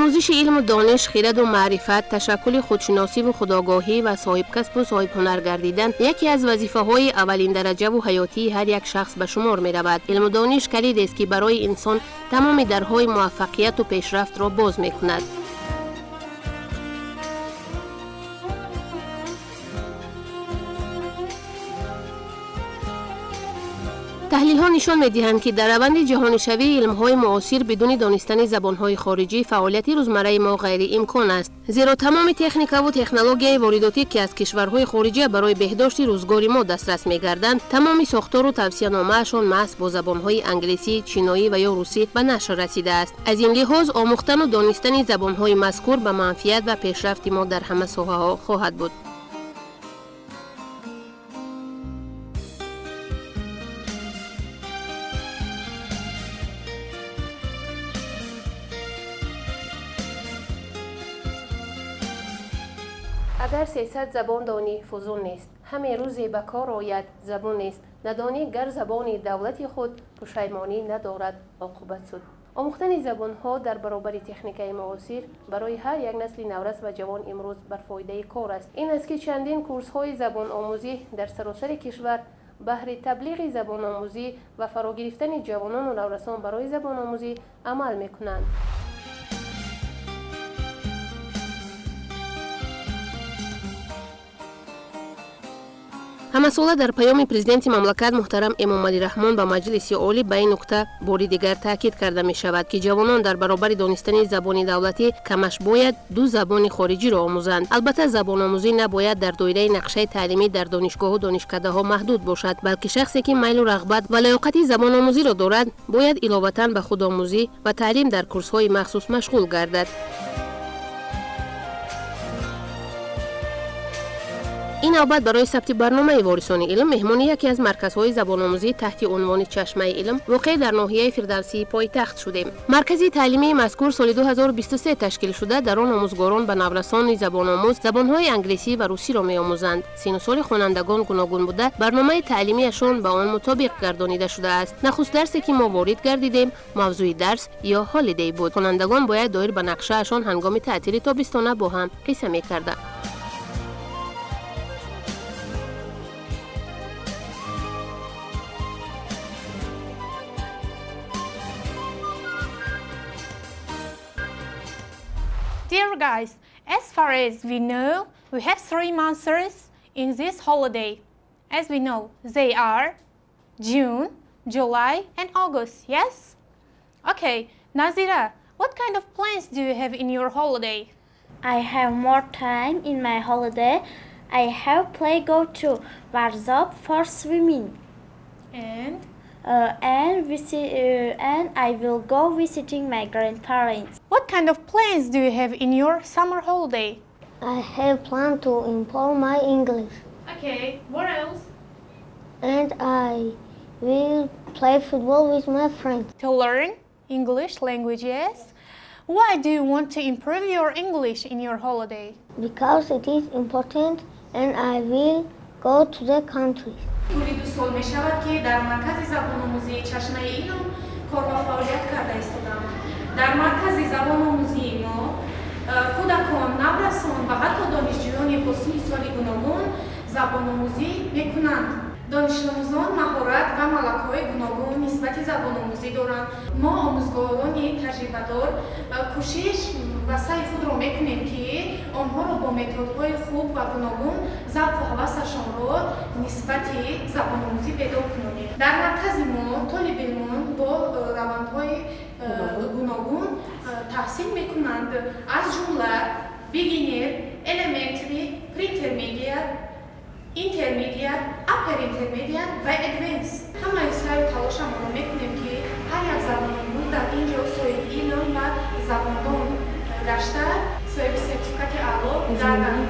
Омӯзиши илму дониш, хираду маърифат, ташаккули худшиносиву худогоҳӣ ва соҳибкасбу соҳибҳунар гардидан яке аз вазифаҳои аввалиндараҷаву ҳаётии ҳар як шахс ба шумор меравад. Илму дониш калидест, ки барои инсон тамоми дарҳои муваффақияту пешрафтро боз мекунад. Таҳлилҳо нишон медиҳанд, ки дар раванди ҷаҳонишавии илмҳои муосир бидуни донистани забонҳои хориҷӣ фаъолияти рӯзмарраи мо ғайриимкон аст, зеро тамоми техникаву технологияи воридотӣ, ки аз кишварҳои хориҷа барои беҳдошти рӯзгори мо дастрас мегарданд, тамоми сохтору тавсияномаашон маҳз бо забонҳои англисӣ, чиноӣ ва ё русӣ ба нашр расидааст. Аз ин лиҳоз омӯхтану донистани забонҳои мазкур ба манфиат ва пешрафти мо дар ҳама соҳаҳо хоҳад буд. Агар 300 забон донӣ, фузун нест, ҳаме рӯзе ба кор ояд забун нест. Надонӣ гар забони давлати худ, пушаймонӣ надорад оқубат суд. Омӯхтани забонҳо дар баробари техникаи муосир барои ҳар як насли наврас ва ҷавон имрӯз бар фоидаи кор аст. Ин аст, ки чандин курсҳои забономӯзӣ дар саросари кишвар баҳри таблиғи забономӯзӣ ва фарогирифтани ҷавонону наврасон барои забономӯзӣ амал мекунанд. Ҳамасола дар паёми президенти мамлакат муҳтарам Эмомалӣ Раҳмон ба Маҷлиси Олӣ ба ин нукта бори дигар таъкид карда мешавад, ки ҷавонон дар баробари донистани забони давлатӣ камаш бояд ду забони хориҷиро омӯзанд. Албатта, забономӯзӣ набояд дар доираи нақшаи таълимӣ дар донишгоҳу донишкадаҳо маҳдуд бошад, балки шахсе, ки майлу рағбат ва лаёқати забономӯзиро дорад, бояд иловатан ба худомӯзӣ ва таълим дар курсҳои махсус машғул гардад. Ин навбат барои сабти барномаи «Ворисони илм» меҳмони яке аз марказҳои забономӯзӣ таҳти унвони «Чашмаи илм», воқеъ дар ноҳияи Фирдавсии пойтахт шудем. Маркази таълимии мазкур соли 2023 ташкил шуда, дар он омӯзгорон ба наврасони забономӯз забонҳои англисӣ ва русиро меомӯзанд. Сину соли хонандагон гуногун буда, барномаи таълимиашон ба он мутобиқ гардонида шудааст. Нахуст дарсе, ки мо ворид гардидем, мавзӯи дарс ё holiday буд. Хонандагон бояд доир ба нақшаашон ҳангоми таътили тобистона бо ҳам қисса мекарданд. Dear guys, as far as we know, we have 3 months in this holiday. As we know, they are June, July, and August, yes? Okay, Nazira, what kind of plans do you have in your holiday? I have more time in my holiday. I have play go to Varzob for swimming. And? And I will go visiting my grandparents. What kind of plans do you have in your summer holiday? I have plan to improve my English. Okay, what else? And I will play football with my friends. To learn English language, yes? Why do you want to improve your English in your holiday? Because it is important and I will go to the countries. Тӯли 2 сол мешавад, ки дар маркази забономӯзии «Чашмаи илм» кор ва фаъолият карда истодам. Дар маркази забономӯзии мо кӯдакон, наврасон ва ҳатто донишҷӯёни бо синни соли гуногун забономӯзӣ мекунанд. Донишомӯзон маҳорат ва малакаҳои гуногун нисбати забономӯзӣ доранд. Мо, омӯзгорони таҷрибадор, кӯшиш ва саъи худро мекунем, ки онҳоро бо методҳои хуб ва гуногун завқу ҳавасашонро нисбати забономӯзӣ бедор кунонем. Дар маркази мо толибилмон бо равандҳои гуногун таҳсил мекунанд, аз ҷумла beginner, elementary, pre-intermediate, intermediate, upper intermediate ва advanced. Ҳамаи саъю талошамонро мекунем, ки ҳар як забономӯз дар ин ҷо соҳиби илм ва забондон гашта, соҳиби сертификати аъло гарданд.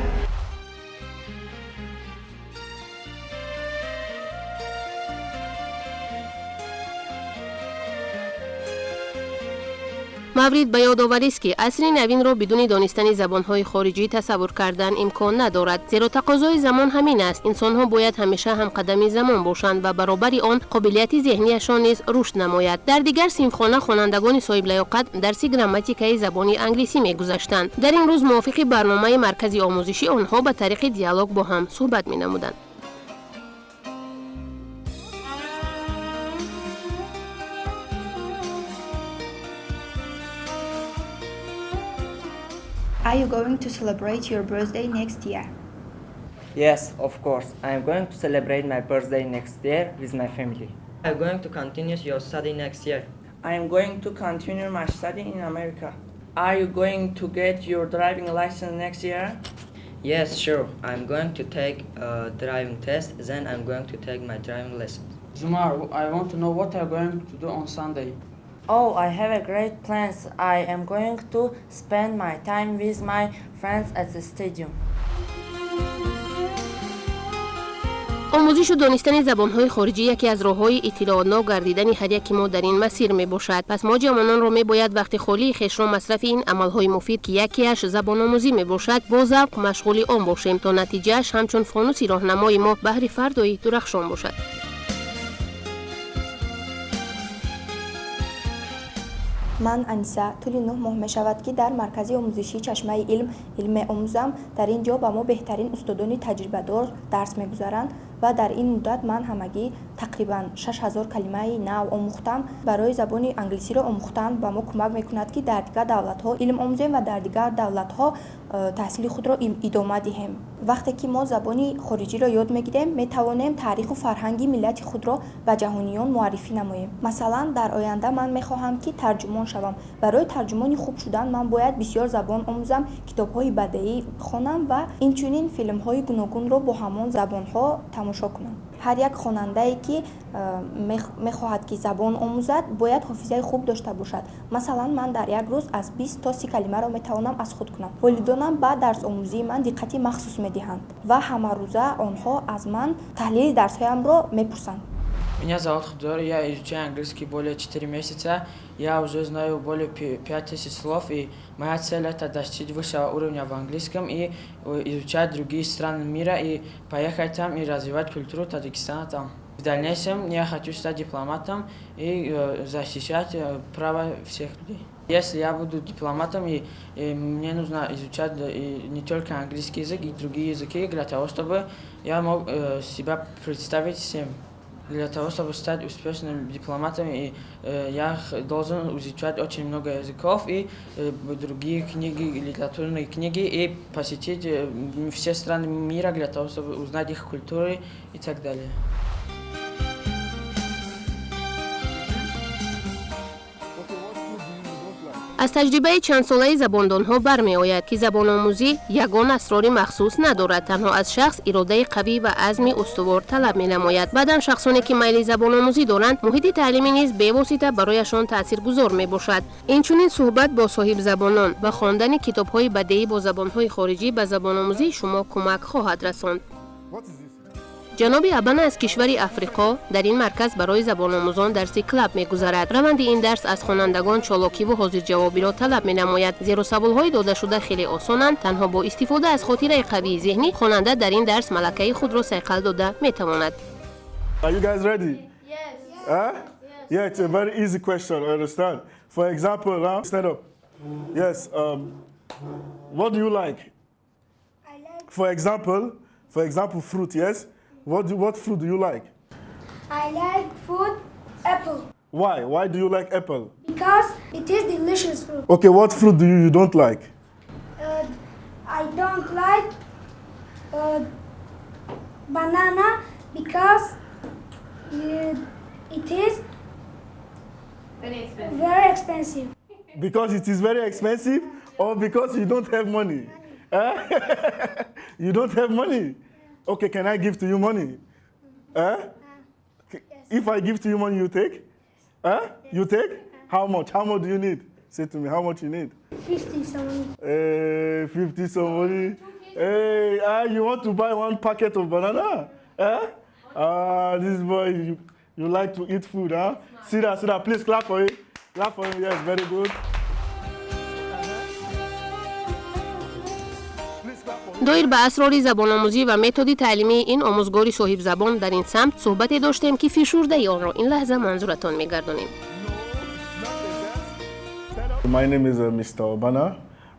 Маврид ба ёдоварист, ки асри навинро бидуни донистани забонҳои хориҷӣ тасаввур кардан имкон надорад, зеро тақозои замон ҳамин аст. Инсонҳо бояд ҳамеша ҳамқадами замон бошанд ва баробари он қобилияти зеҳнияшон низ рушд намояд. Дар дигар синфхона хонандагони соҳиблаёқат дарси грамматикаи забони англисӣ мегузаштанд. Дар ин рӯз мувофиқи барномаи маркази омӯзишӣ онҳо ба тариқи диалог бо ҳам суҳбат менамуданд. Are you going to celebrate your birthday next year? Yes, of course. I am going to celebrate my birthday next year with my family. Are you going to continue your study next year? I am going to continue my study in America. Are you going to get your driving license next year? Yes, sure. I'm going to take a driving test, then I'm going to take my driving lesson. Zumar, I want to know what are you going to do on Sunday. Oh, I have a great plans. I am going to spend my time with my friends at the stadium. Омӯзишу донистани забонҳои хориҷӣ яке аз роҳҳои иттилоотнок гардидани ҳар яки мо дар ин масир мебошад. Пас мо ҷавононро мебояд вақти холии хешро масрафи ин амалҳои муфид, ки якеаш забономӯзӣ мебошад, бо завқ машғули он бошем, то натиҷааш ҳамчун фонуси роҳнамои мо баҳри фардои дурахшон бошад. Ман Аниса. Тӯли 9 моҳ мешавад, ки дар маркази омӯзишии Чашмаи илм илм меомӯзам. Дар ин ҷо ба мо беҳтарин устодони таҷрибадор дарс мегузаранд ва дар ин муддат ман ҳамагӣ тақрибан 6000 калимаи нав омӯхтам. Барои забони англисиро омӯхтан ба мо кӯмак мекунад, ки дар дигар давлатҳо илм омӯзем ва дар дигар давлатҳо таҳсили худро идома диҳем. Вақте ки мо забони хориҷиро ёд мегирем, метавонем таъриху фарҳанги миллати худро ба ҷаҳониён муаррифӣ намоем. Масалан, дар оянда ман мехоҳам, ки тарҷумон шавам. Барои тарҷумони хуб шудан ман бояд бисёр забон омӯзам, китобҳои бадеӣ хонам ва инчунин филмҳои гуногунро бо ҳамон забонҳо тамошо кунам. Ҳар як хонандае, ки мехоҳад, ки забон омӯзад, бояд ҳофизаи хуб дошта бошад. Масалан, ман дар як рӯз аз 20 то 30 калимаро метавонам аз худ кунам. Волидонам ба дарсомӯзии ман диққати махсус медиҳанд ва ҳамарӯза онҳо аз ман таҳлили дарсҳоямро мепурсанд. Меня зовут Худор, я изучаю английский более 4 месяца. Я уже знаю более 5000 слов, и моя цель — это достичь высшего уровня в английском и изучать другие страны мира, и поехать там и развивать культуру Таджикистана там. В дальнейшем я хочу стать дипломатом и защищать права всех людей. Если я буду дипломатом, и мне нужно изучать и не только английский язык, и другие языки для того, чтобы я мог себя представить всем. Для того, чтобы стать успешным дипломатом, и я должен изучать очень много языков и другие книги, литературные книги, и посетить все страны мира для того, чтобы узнать их культуры и так далее. Аз таҷрибаи чандсолаи забондонҳо бармеояд, ки забономӯзӣ ягон асрори махсус надорад, танҳо аз шахс иродаи қавӣ ва азми устувор талаб менамояд. Баъдан шахсоне, ки майли забономӯзӣ доранд, муҳити таълимӣ низ бевосита барояшон таъсиргузор мебошад. Инчунин суҳбат бо соҳибзабонон ва хондани китобҳои бадеӣ бо забонҳои хориҷӣ ба забономӯзии шумо кӯмак хоҳад расонд. Ҷаноби Абана аз кишвари Африқо дар ин марказ барои забономӯзон дарси клуб мегузарад. Раванди ин дарс аз хонандагон чолокиву ҳозирҷавобиро талаб менамояд, зеро саволҳои додашуда хеле осонанд. Танҳо бо истифода аз хотираи қавии зеҳнӣ хонанда дар ин дарс малакаи худро сайқал дода метавонад. Are you guys ready? Yes. Huh? Yeah, it's a very easy question, I understand. For example, huh? Stand up. Yes, what do you like? I like For example, fruit, yes? What fruit do you like? I like fruit apple. Why? Why do you like apple? Because it is delicious fruit. Okay, what fruit do you don't like? I don't like banana because it is very expensive. Because it is very expensive or because you don't have money? Eh? You don't have money? Okay, can I give to you money? Eh? Okay, if I give to you money, you take? Eh? You take? How much? How much do you need? Say to me, how much you need? 50 somoni. Hey, 50 somoni. Hey, you want to buy one packet of banana? Eh? Ah, this boy, you like to eat food, huh? See that, see that. Please clap for him. Clap for him. Yes, very good. Доир ба асрори забономӯзӣ ва методи таълимии ин омӯзгори соҳибзабон дар ин самт суҳбате доштем, ки фишурдаи онро ин лаҳза манзуратон мегардонем. My name is Mr. Obana.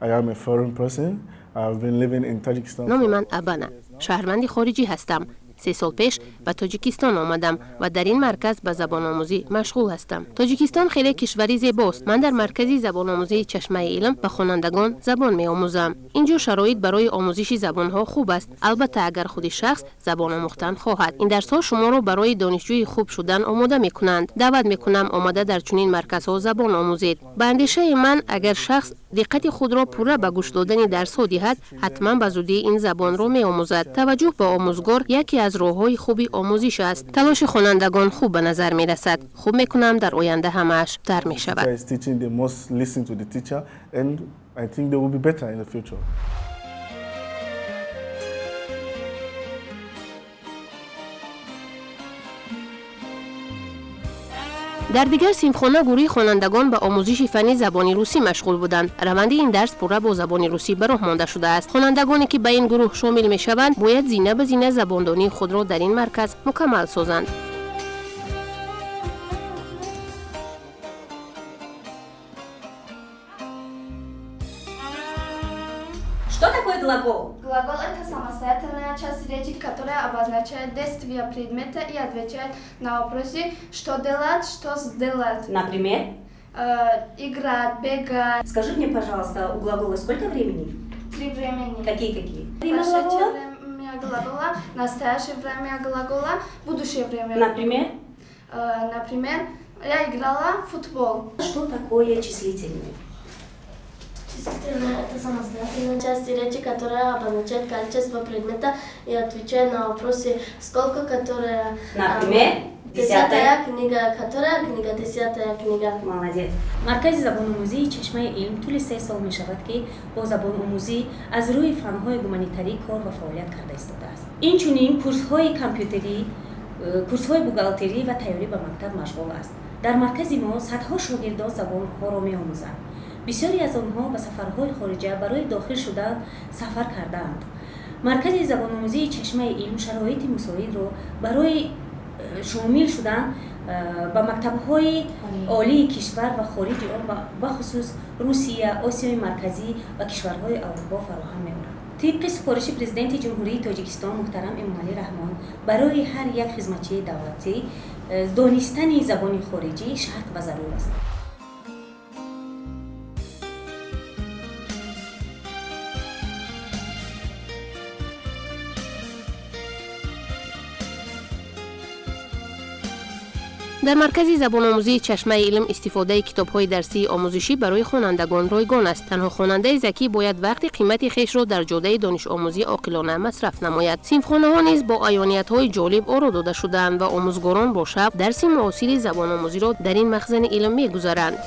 I am a foreign person. I've been living in Tajikistan. Номи ман Абана, шаҳрванди хориҷӣ ҳастам. 3 сол пеш ба Тоҷикистон омадам ва дар ин марказ ба забономӯзӣ машғул ҳастам. Тоҷикистон хеле кишвари зебост. Ман дар маркази забономӯзии Чашмаи илм ба хонандагон забон меомӯзам. Ин ҷо шароит барои омӯзиши забонҳо хуб аст, албатта, агар худи шахс забон омӯхтан хоҳад. Ин дарсҳо шуморо барои донишҷӯи хуб шудан омода мекунанд. Даъват мекунам, омада дар чунин марказҳо забон омӯзед. Ба андешаи ман, агар шахс диққати худро пурра ба гӯш додани дарсҳо диҳад, ҳатман ба зудӣ ин забонро меомӯзад. Таваҷҷӯҳ ба омӯзгор яке аз роҳҳои хуби омӯзиш аст. Талоши хонандагон хуб ба назар мерасад. Хуб мекунам, дар оянда ҳамааш тар мешавад. Teacher is teaching, they must listen to the teacher, and I think they will be better in the future. Дар дигар синфхона гурӯҳи хонандагон ба омӯзиши фанни забони русӣ машғул буданд. Раванди ин дарс пурра бо забони русӣ ба роҳ монда шудааст. Хонандагоне, ки ба ин гурӯҳ шомил мешаванд, бояд зина ба зина забондонии худро дар ин марказ мукаммал созанд. Что такое глагол? Глагол – это самостоятельная часть речи, которая обозначает действие предмета и отвечает на вопросы, что делать, что сделать. Например? Играть, бегать. Скажи мне, пожалуйста, у глагола сколько времени? Три времени. Какие-какие? Время Прошедшее глагола? Время глагола, настоящее время глагола, будущее время. Например? Например, я играла в футбол. Что такое числительное? Числительное – это самостоятельная часть речи, которая обозначает количество предмета и отвечает на вопросы «сколько», которая... Например? Десятая книга, которая книга, десятая книга. Молодец. Маркази забономӯзии Чашмаи илм тӯли 3 сол мешавад, ки бо забономӯзӣ аз рӯи фанҳои гуманитарӣ кор ва фаъолият карда истодааст. Инчунин курсҳои компютерӣ, курсҳои бухгалтерӣ ва тайёрӣ ба мактаб машғул аст. Дар маркази мо садҳо шогирдон забонҳоро меомӯзанд. Бисёре аз онҳо ба сафарҳои хориҷа барои дохил шудан сафар кардаанд. Маркази забономӯзии Чашмаи илм шароити мусоидро барои шомил шудан ба мактабҳои олии кишвар ва хориҷи он, бахусус Русия, Осиёи Марказӣ ва кишварҳои Аврупо фароҳам меорад. Тибқи супориши Президенти Ҷумҳурии Тоҷикистон муҳтарам Эмомалӣ Раҳмон, барои ҳар як хизматчии давлатӣ донистани забони хориҷӣ шарт ва зарур аст. Дар маркази забономӯзии Чашмаи илм истифодаи китобҳои дарсии омӯзишӣ барои хонандагон ройгон аст. Танҳо хонандаи закӣ бояд вақти қимати хешро дар ҷодаи донишомӯзӣ оқилона масраф намояд. Синфхонаҳо низ бо аёниятҳои ҷолиб оро дода шудаанд ва омӯзгорон бо шавқ дарси муосири забономӯзиро дар ин махзани илм мегузаранд.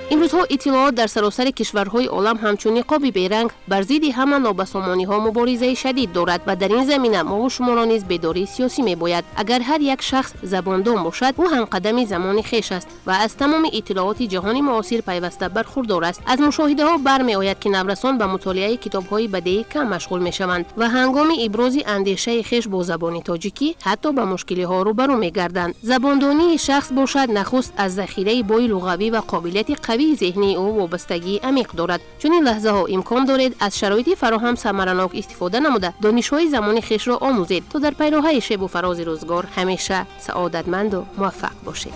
Имрӯзҳо иттилоот дар саросари кишварҳои олам ҳамчун ниқоби беранг бар зидди ҳама нобасомониҳо муборизаи шадид дорад ва дар ин замина мову шуморо низ бедории сиёсӣ мебояд. Агар ҳар як шахс забондон бошад, ӯ ҳамқадами замони хеш аст ва аз тамоми иттилооти ҷаҳони муосир пайваста бархурдор аст. Аз мушоҳидаҳо бармеояд, ки наврасон ба мутолиаи китобҳои бадеӣ кам машғул мешаванд ва ҳангоми ибрози андешаи хеш бо забони тоҷикӣ ҳатто ба мушкилиҳо рӯбарӯ мегарданд. Забондонии шахс бошад, нахуст аз захираи бои луғавӣ ва қобилияти қавии зеҳнии ӯ вобастагии амиқ дорад. Чунин лаҳзаҳо имкон доред аз шароити фароҳам самаранок истифода намуда, донишҳои замони хешро омӯзед, то дар пайроҳаи шебу фарози рӯзгор ҳамеша саодатманду муваффақ бошед.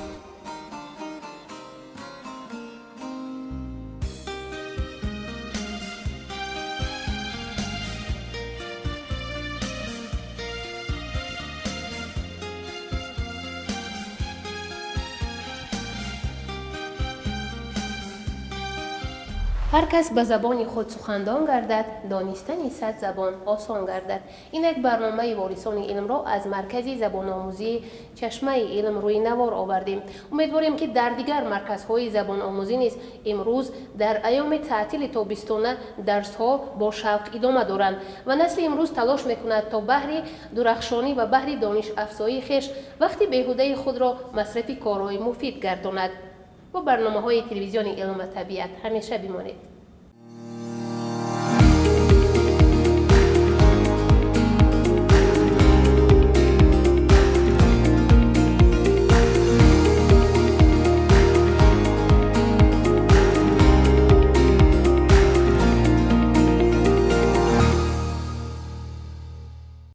Ҳар кас ба забони худ сухандон гардад, донистани сад забон осон гардад. Инак барномаи Ворисони илмро аз маркази забономӯзии Чашмаи илм рӯи навор овардем. Умедворем, ки дар дигар марказҳои забономӯзӣ низ имрӯз дар айёми таътили тобистона дарсҳо бо шавқ идома доранд ва насли имрӯз талош мекунад, то баҳри дурахшонӣ ва баҳри донишафзоии хеш вақти беҳудаи худро масрафи корҳои муфид гардонад. Бо барномаҳои телевизиони Илм ва табиат ҳамеша бимонед.